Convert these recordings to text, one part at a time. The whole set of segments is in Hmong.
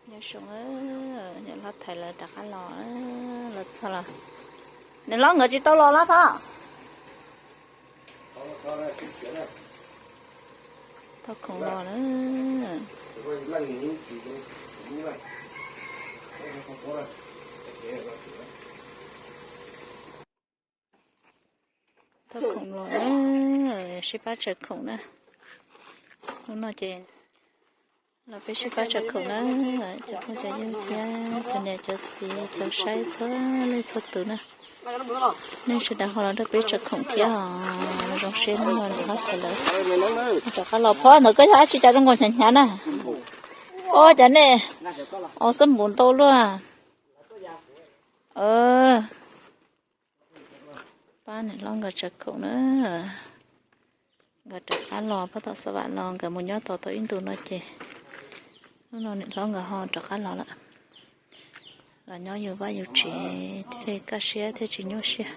Nyob zoo, niam hlob Thaiv lawv rov qab los, los txog los. Niam hlob nkawd tsis tau los lab phab. Tau khoom los na. Tau khoom los na, sib pab tsaws khoom na. Hnub no ces los peb sib pab tsaws khoom na, cov phooj cov ywg thiab cov niam cov txiv cov saib txhua leej txhua tus na. Nej sawv daws ho los nrog peb tsaws khoom thiab os, zoo siab hnub no niam hlob Thaiv lawv rov qab los. Phab ntawd koj yog dab tsi cas zoo nkaus hnyav hnyav na? Ua cas nej, au xab npum ntau luaj. Pab niam hlob nkawd tsaws khoom na. Nkawd rov qab los, pab tom xab vam los, nkawd mus nyob tod tau ib ntus no ces hnub no niam hlob nkawd ho rov qab los lawm. Los nyob yus vaj yus tsev thiaj li kaj siab thiaj tsis nyuaj siab.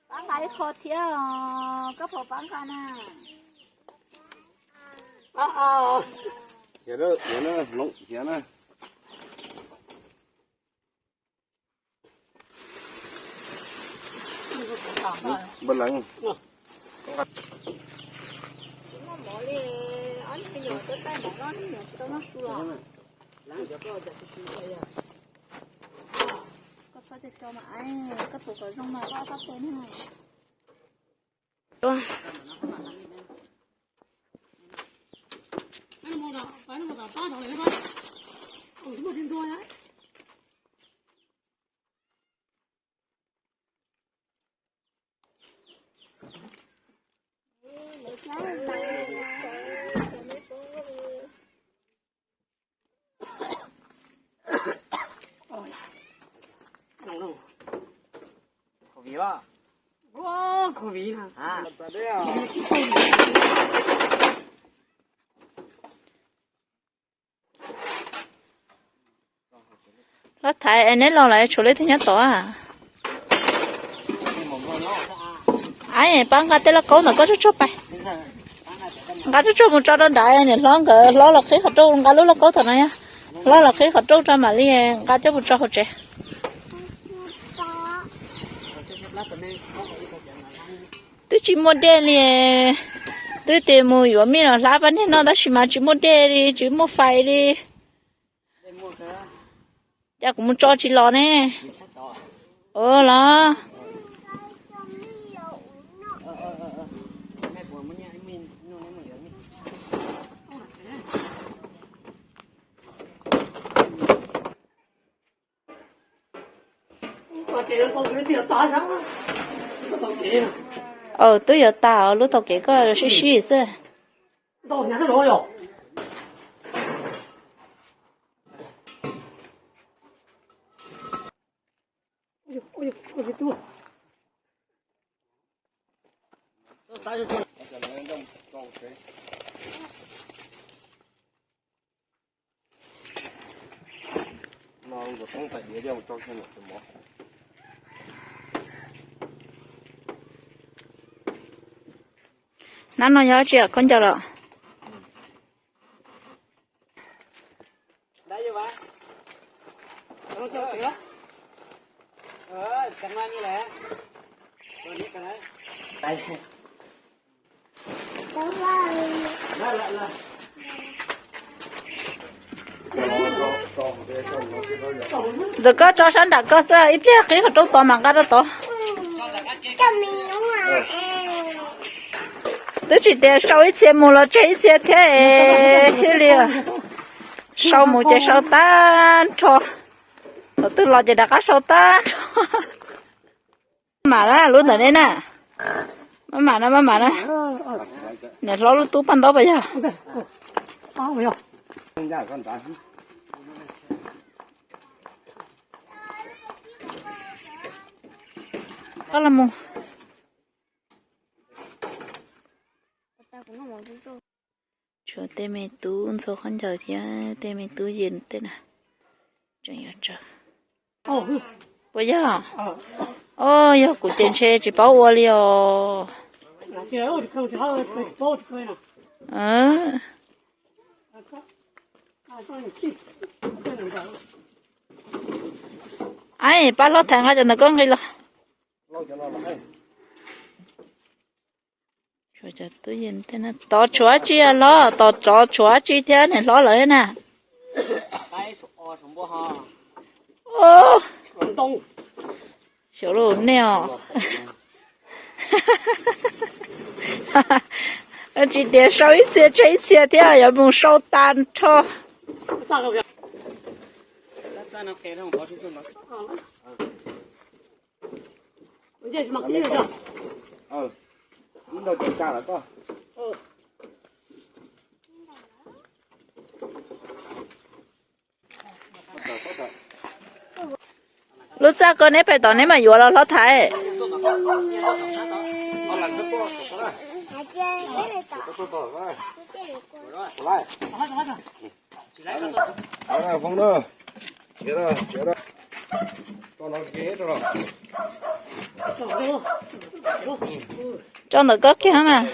Pab nqa ib qho thiab os, koj puas pab nqa na? Hiav na, hloov hiav na. Npawg Leev. Koj txhob co co mas, koj tus kom zoo mas koj sab tes na. Covid, covid. Hlob Thaiv, neb los lawm tshuav leej twg nyob tod? Ab, pab nqa tej lauj kaub ntawm koj tsuag tsuag pais. Nqa tsuag tsuag mus tso rau nrad, niam hlob nkawd, hlob los qhib qhov rooj, nqa lub lauj kaub tom no, hlob los qhib qhov rooj rau mam li nqa coj mus tso hauv tsev. Twb tsis muaj dej li, twb tias mus yuav mij los hlab pab niag noj tab sis mas tsis muaj dej li, tsis muaj fais li. Cas kuv mus tso tsis los ne? Los. Twb yuav tag, lub taug kev koj sib sib xwb. Hnab no yog tsi khaub ncaws los? Ntawm koj tso sab nram koj xwb, ib pliag qhib qhov rooj tod mas nqa rau tod. Twb tsis tias sau ib txhia mus los tseg ib txhia thiab thiaj li. Sau mus ces sau tag nrho, thaum twg los ces rov qab sau tag nrho. Maj mam na, lub ntawm nej na. Maj mam na, maj mam na. Niam hlob lub tub paj ntaub puas yog? Koj los mus. Tshuav tej me tub ntxhua khaub ncaws thiab tej me tub yees tej na, tseem yuav tsawg. Puas yog? O, yog kuv ces ntshe tsis paub ua li os. Aib, pab hlob thaiv nqa cov ntawm koj nqis los. Tshuav cov tub yees tej na, tod tshuav dab tsi hlob, tod tshuav dab tsi thiab niam hlob lawv na. Xyov los nej os. Tsis tias sau ib txhia tseg ib txhia thiab, yuav mus sau tag nrho. Lub txaj ko neb pem tod neb mam yuav los hlob thaiv. Tso ntawm koj kiag mas.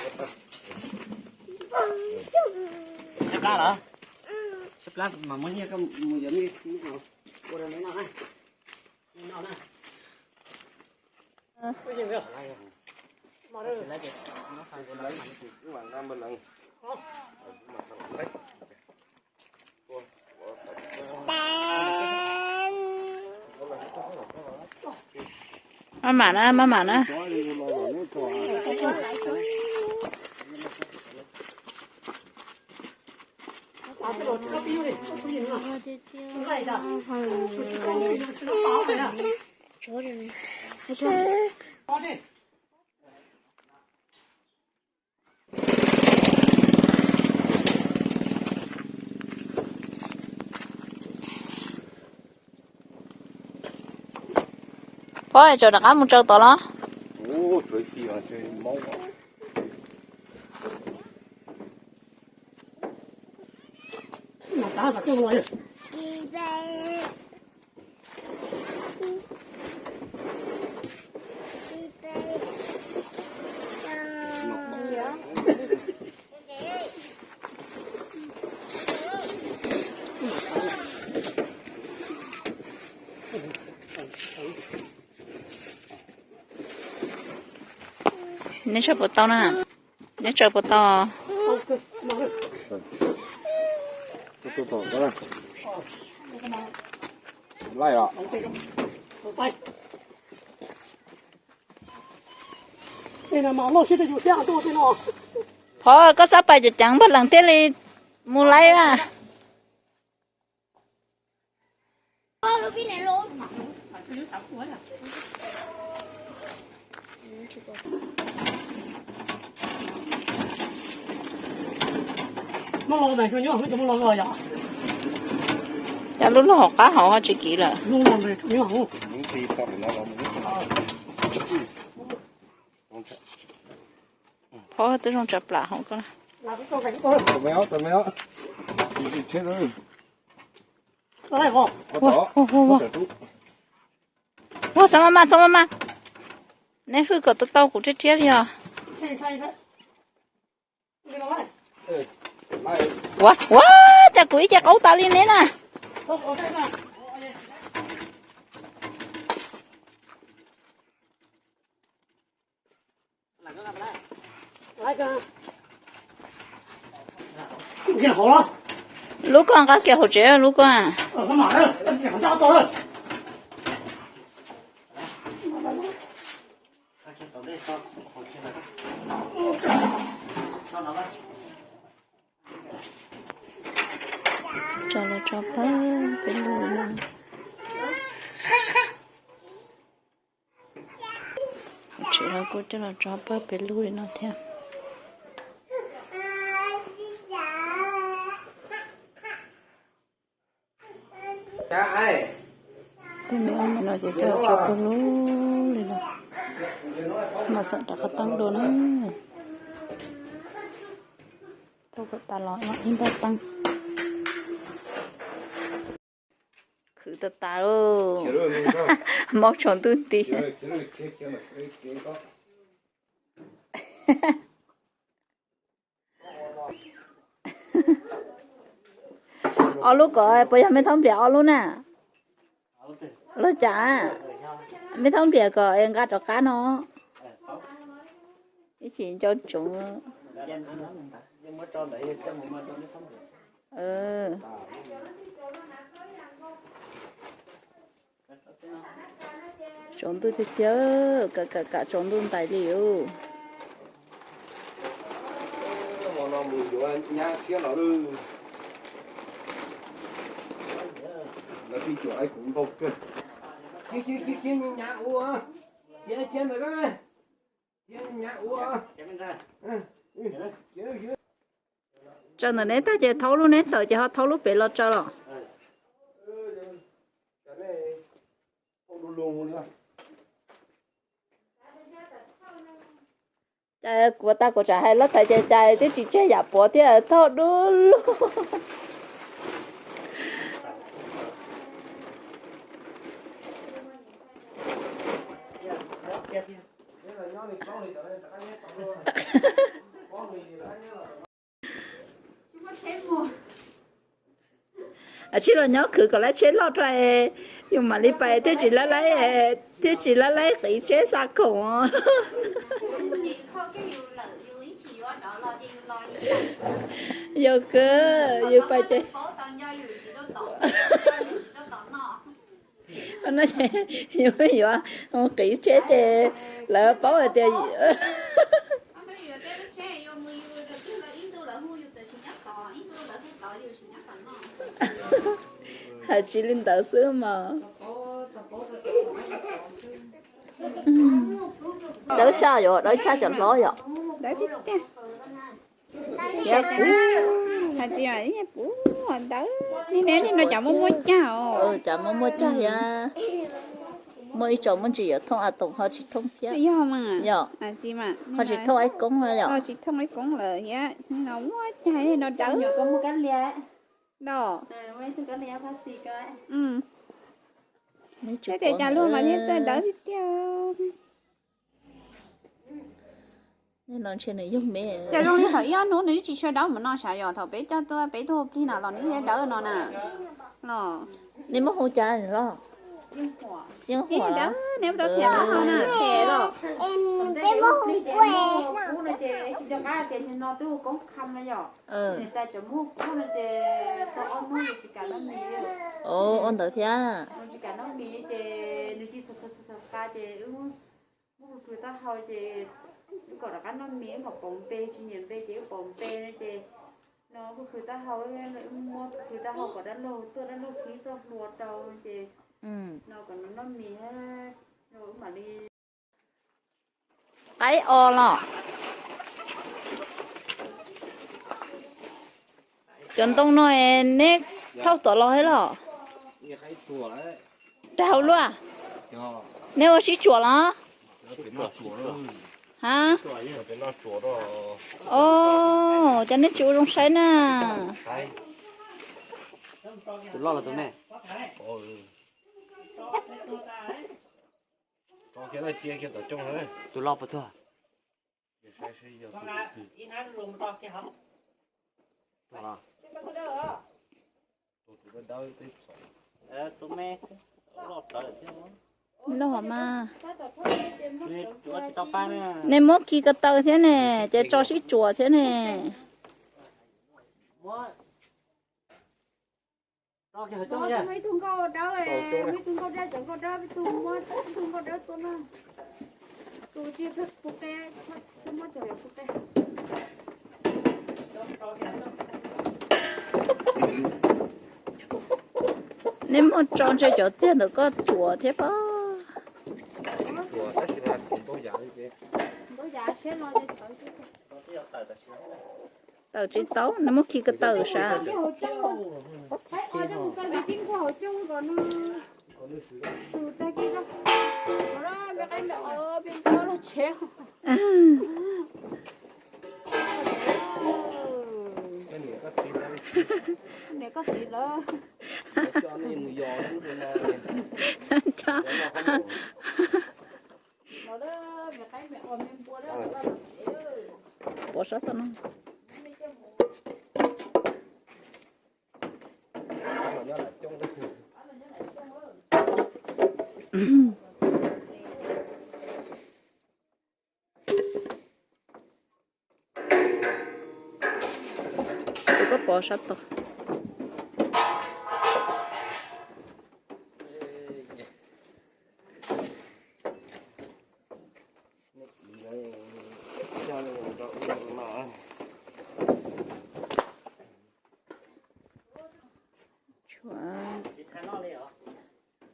Maj mam na, maj mam na. Phob, tseem rov qab mus tsaws tod los? Neb tsaws puas tau na? Neb tsaws puas tau? Phov, koj xab pais ceev ceev npawg lees thiaj li mus laib na. Cov lub log hauv qab hauv ho tsis kiv lawm. Phov twb zoo tsav plam hauv ko. Ua, ua, ua, ua. Ua, txhob maj maj, txhob maj maj. Neb hwj kom tau tau kuv thiab thiab li os. Ua, ua, cas kuv ib ce qaub tas li neb na. Lub ko nqa kiag hauv tsev lub ko. Tso los tso pawg peb lub no. Tsev no kuj coj los tso pawg peb lub li no thiab. Tej me ob me no ces coj los tso pawg lub li no. Mas xam rov qab teeb dua na. Tas los ib npaj teeb. Khwv tas tas lauj. Mob tsaus ntuj nti. Ob lub ko puas yog me thaub nplias ob lub na? Los cas me thaub nplias kom nqa rov qab no. Ib chim nco ntsoov. Tsaus ntuj tiag tiag, kam kam tsaus ntuj ntais li os. Tsaws ntawm neb tag ces thaub lub neb tawm ces ho thaub lub pem los tsaws los. Cas kuv tas kuv tsam hais lab thaiv ces cas twb tsis tseg yam puav thiab thauj dub lug. Tsis los nyob khwv kom lawv tsheb loj rau, yus mam li pais thiaj tsis lawv, thiaj tsis lawv laib qiv tsheb xa khoom. Yog kawg, yus pais ces no ces yus yuav qiv tsheb ces lawv paub hais tias hais tsis li ntawd xwb mas. Dawb sab yuav dawb tshaj cov hlob yom. Puv, puv ntawd, neb no cov muaj muaj cag os. Cov muaj muaj cag thiab. Muaj ib tsoom muaj ntsis yuav thooj a toom ho tsis thooj thiab. Yog mas, yog, ho tsis thooj ib koob yom. Tsis thooj ib koob lawm thiab, no muaj cag no dawb. No, tias cas luag mas thiaj txawj dawb tiag tiag. Ces zoo li thaum ib ob hnub nws tsis tshua dawb mus no sav, yog thaum peb coj tuaj peb tuaj plig na los nws thiaj dawb no na. Los nej muab hu cas los? Yeej huam, neb tau thiam qab hau na, thiam los. Peb muab hu kuj no ces tsis nco qab tias no twb hu koob kham no yom. Niam tais cov muab hu kuj no ces tau ob hnub nws tsis kam noj mis. Ua ntawd thiab. Nws tsis kam noj mis ces nws cia txhaws txhaws txhaws qa ces wb muab khwv khwv taub hau ces wb kom rov qab noj mis, wb mam pauv npe, tsis nyiam npe ces wb pauv npe no ces no khwv khwv taub hau, muab khwv khwv taub hau kom dab laug tuaj, dab laug khwv txoj hlua rau ces no kom nws noj mis no wb mam li. Qaib o los? Cov ntoo no neb thauj tuam los thiab los? Dag hauv luaj. Neb ua sib tsuam los? Ha? O, cas neb tsis ua zoo saib na? Tus loj los tus me? Tus loj puas tuag? Loj mas. Nej muab khi ko taw thiab ne, ces tso sib tsuas thiab ne. Ib tug nkauj dawb, ib tug nkauj dawb, cov nkauj dawb, ib tug muab ib tug nkauj dawb tua no. Tus tsis pub qe, muab cov yog pub qe. Neb muab tso ntshe cov txiag ntawm koj tsuas thiab pob. Tawm tsis tau, neb muab khi ko taw sav. Koj txiv lawv. Pov sab tod no. Tus koj pov sab tod.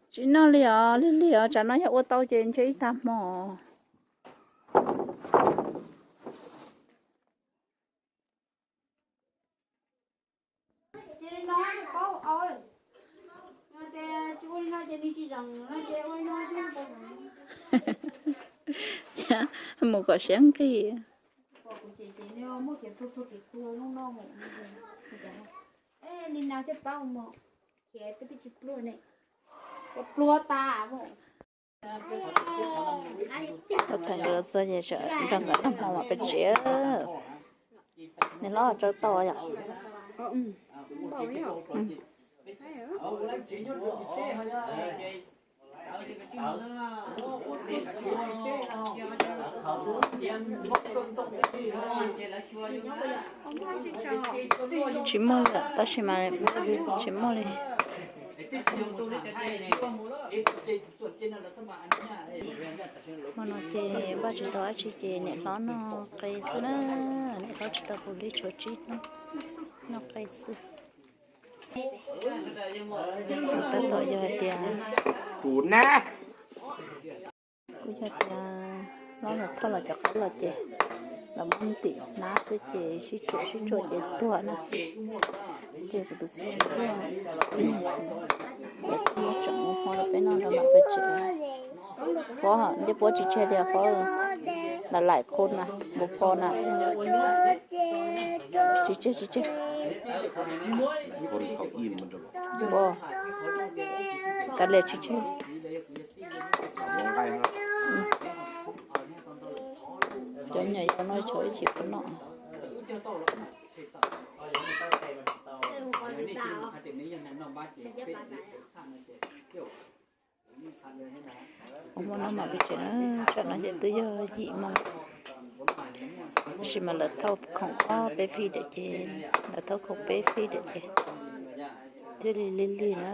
Tsis noj li os, lig lig os, tsam no yog ua tau ces ntshe ib tag hmo. Mus kom siab nqig. Tau tag nrho txog ces nrog nkawd noj hmo mam pem tsev. Niam hlob tsawb tau yom? Tsis muaj lawm, tab sis mas tsis muaj li. Hmo no ces npaj tsis tau dab tsi ces niam hlob noj qe xwb na, niam hlob tsis tau puv hli tshuav tsib hnub, noj qe xwb. Tab tom yog hais tias, kuj yog tias hlob los thauj los cov qaib los ces los muab tim hnab xwb ces sib tsuam sib tsuam ces tuag na. Ces kuv tus txiv tsev thiaj, es kuj muab tseem ua hmo rau peb noj rau mam pem tsev. Pob, ncej pob tsis tseg li pob, lam laim qhu na, npau pho na. Tsis tseg tsis tseg. Npau, kav liam tsis tseg. Cov nyuam yaus no tshuav ib chim puas noj. Ua hmo no mam pem tsev na, tsam no ces twb yog yim moo, tab sis mas lawv thauj khoom ob peb fij lawm ces, lawv thauj khoom peb fij lawm ces thiaj li lig lig na.